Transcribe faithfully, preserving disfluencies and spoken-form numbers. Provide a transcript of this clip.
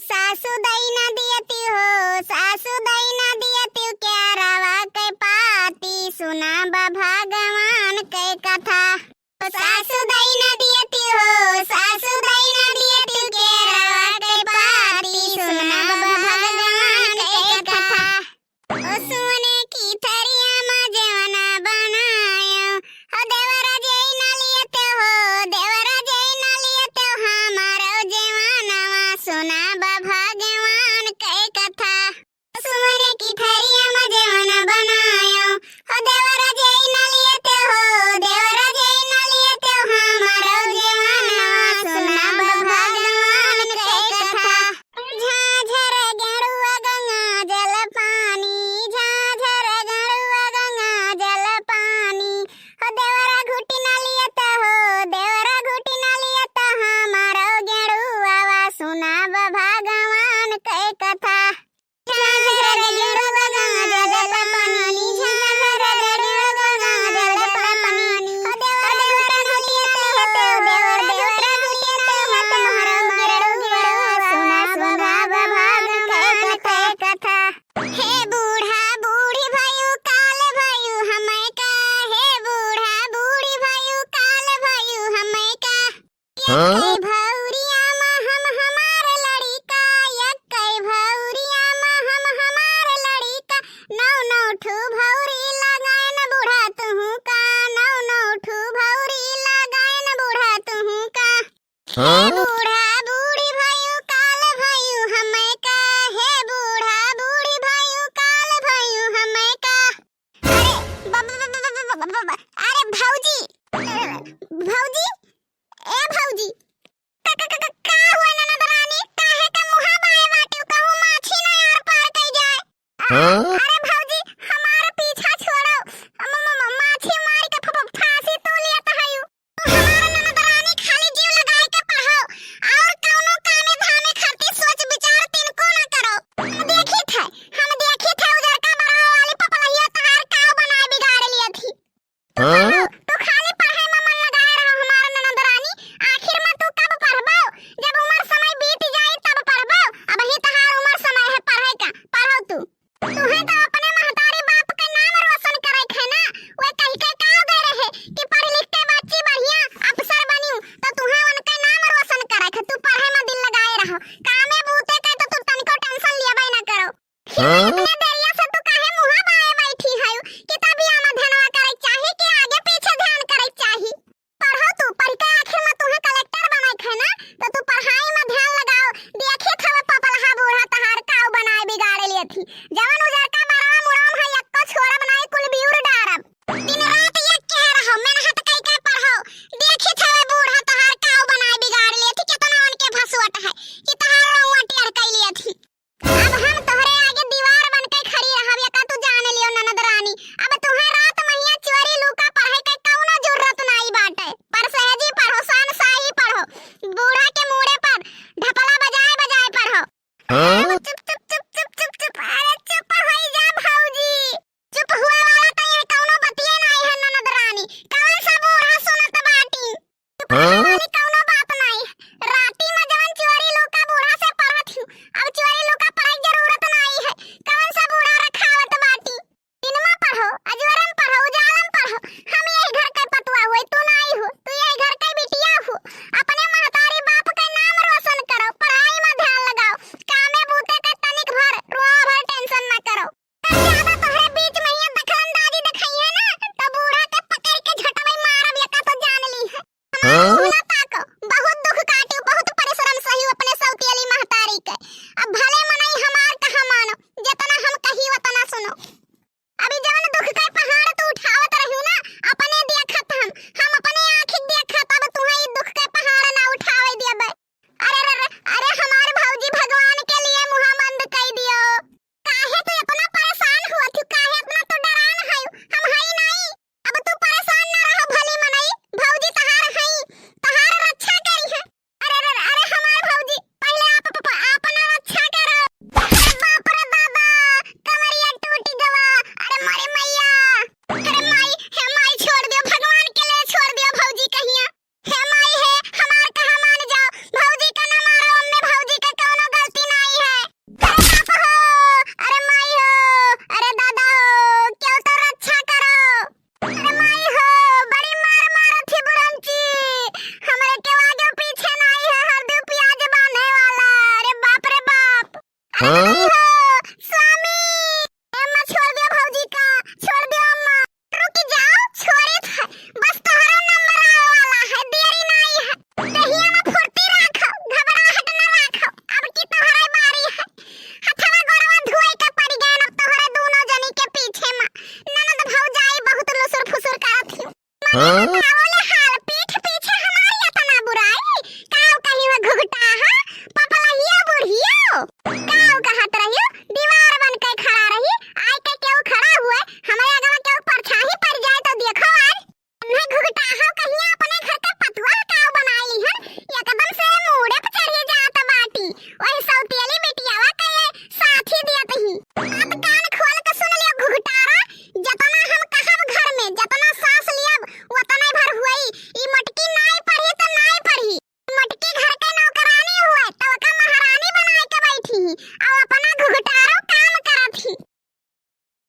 सासु दई ना दियती हो, सासु दई ना दियती क्यारवा के पाती, सुना बा भगवान के कथा। सासु दई ना दियती हो, सासु दई ना दियती क्यारवा के पाती, सुना बा भगवान के कथा। ओ सुने की थरिया मा जेवना बनायो, हो देवरा जई ना लियते हो, देवरा जई ना लियते हो, हमारो जेवनवा सुना बा भगवान के कथा। सुने की थरिया मा जेवना बनायो, हो देवरा जई ना लियते हो, देवरा जई ना लियते हो, हमारो जेवनवा सुना बा भगवान के कथा। झाझर गेड़ुआ गंगा जल पानी, झाझर गेड़ुआ गंगा जल पानी। हो देवरा घुटी ना लियत हो, देवरा घुटी ना लियत, हमारो गेड़ुआ सुना बा भगवान के कथा। झाझर गेड़ुआ गंगा जल पानी, झाझर गेड़ुआ गंगा जल पानी। हो देवरा घुटी ना लियत हो, देवर देवरा घुटी ना लियत, हमारो गेड़ुआ सुना सुना बा भगवान के कथा। हे बूढ़ा बूढ़ी भयू काल भयू हमै का, हे बूढ़ा बूढ़ी भयू काल भयू हमै का। हाँ? यक्कै भौरिया मा हम हमार लड़िका, यक्कै भौरिया मा हम हमार लड़िका। नौ नौ ठू भौरी लगायन बूढ़ा तुहू का, नौ नौ ठू भौरी लगायन बूढ़ा तुहू का। हाँ? बूढ़ा बूढ़ी भयू काल भयू हमै का, हे बूढ़ा बूढ़ी भयू काल भयू हमै का। अरे, ब-, ब-, अरे भौजी, भौजी, ए भौजी, का, का, का, का, का हुआ ननद रानी? काहे का मुँहा बाए बाटिउ, कहूँ माछी ना आर पार कइ जाए। हाँ? अरे भौजी, हमार पीछा छोड़ो, म-, म-, म-, माछी मारि के फ-, फ-, फाँसी तू लियत हयू। हमार ननद रानी खाली जीव लगाए के पढ़ो, और कौनो कामे धामे खातिर सोच विचार तिनको ना करो। हम देखित है, हम देखित है उजरका बरहा वाली पपलहिया तहार काव बनाए बिगाड़ लियत ही। तू हाँ? पढ़ो, तू खाली पढ़े में मन लगाए रहो हमार ननद रानी। आखिर में तू कब पढ़बो? जब उम्र समय बीत जाई तब पढ़बो। अबही तहार उम्र समय है पढ़े का, पढ़ो तू। तुहे तो अपने महतारी बाप के नाम रोशन करे के है ना, वे कहि के का दे रहे कि पढ़ लिख के बच्ची बढ़िया अफसर बनिउ, तो तुहे उनके नाम रोशन करे के, तू पढ़े में दिल लगाए रहो, कामे बूते के तो तू तनिको tension लियबे ना करो। फिर हाँ? इतने देरिया से तू काहे मुँहा बाए बैठी हयू कि तब या में ध्यानवा करे के चाही कि आगे पीछे ध्यान करे के चाही? पढ़ो तू, पढ़ के आखिर में तुहे कलेक्टर बने के है ना, तो तू पढ़ाई में ध्यान लगाओ। देखित हवे पपलहा बूढ़ा तहार काव बनाए बिगाड़े लियत ही। जवन उजरका बरवा मुड़वा में है, यक्को छोड़ब नाई, कुल बिउर डारब। दिन रात यक्के रहो, मेहनत कइ के पढ़ो। देखित हवे बूढ़ा तहार काव बनाए बिगाड़ लियत ही, केतना उनके भसुअट है कि तहार रउआ टेढ़ कइ लियत ही। अब हम तोहरे आगे दीवार बन के खड़ी रहब, एका तू जान लियो ननद रानी। अब तुहे रात महिया चोरी लुका पढ़े के कौनो जरूरत नाई बाटे। परसहजी पढ़ो, शान शाही पढ़ो, बूढ़ा के मूड़े पर ढपला बजाए बजाए पढ़ो। हाँ? अरे चुप, चुप, चुप, चुप, चुप, चुप, अरे चुप होई जा भौजी। चुप हुए वाला तो ये कौनो बतिये नाई है ननद रानी। कौन सा बूढ़ा सुनत बाटी? हाँ? वाली कौनो बात नाई। राती में जवन चोरी लुका बूढ़ा से पढ़त हूँ, अब चोरी लुका पढ़े के जरूरत नाई है। कौन सा बूढ़ा रखावत बाटी? दिन में पढ़ो, अजोरन पढ़ो, उजालन पढ़ो। हम यही घर के पतुआ हुए, तू नाई हो, तू यही घर के बिटिया हो। अपने महतारी बाप के नाम रोशन करो, पढ़ाई में ध्यान लगाओ, कामे अरे नहीं हो, स्वामी, ए अम्मा, छोड़ दियो भौजी का, छोड़ दियो अम्मा। रुक जाओ, छोड़े थे, बस तोहरा नंबर आवे वाला है, देरी नहीं है। देहिया में फुर्ती राखो, घबराहट न राखो, अब की तोहरे बारी है। हथवा गोड़वा धोए के पड़ गए अब तोहरे दोनों जनी के पीछे में। ननद भौजाई बहुत लुसुर फुसुर करत ही। हाँ?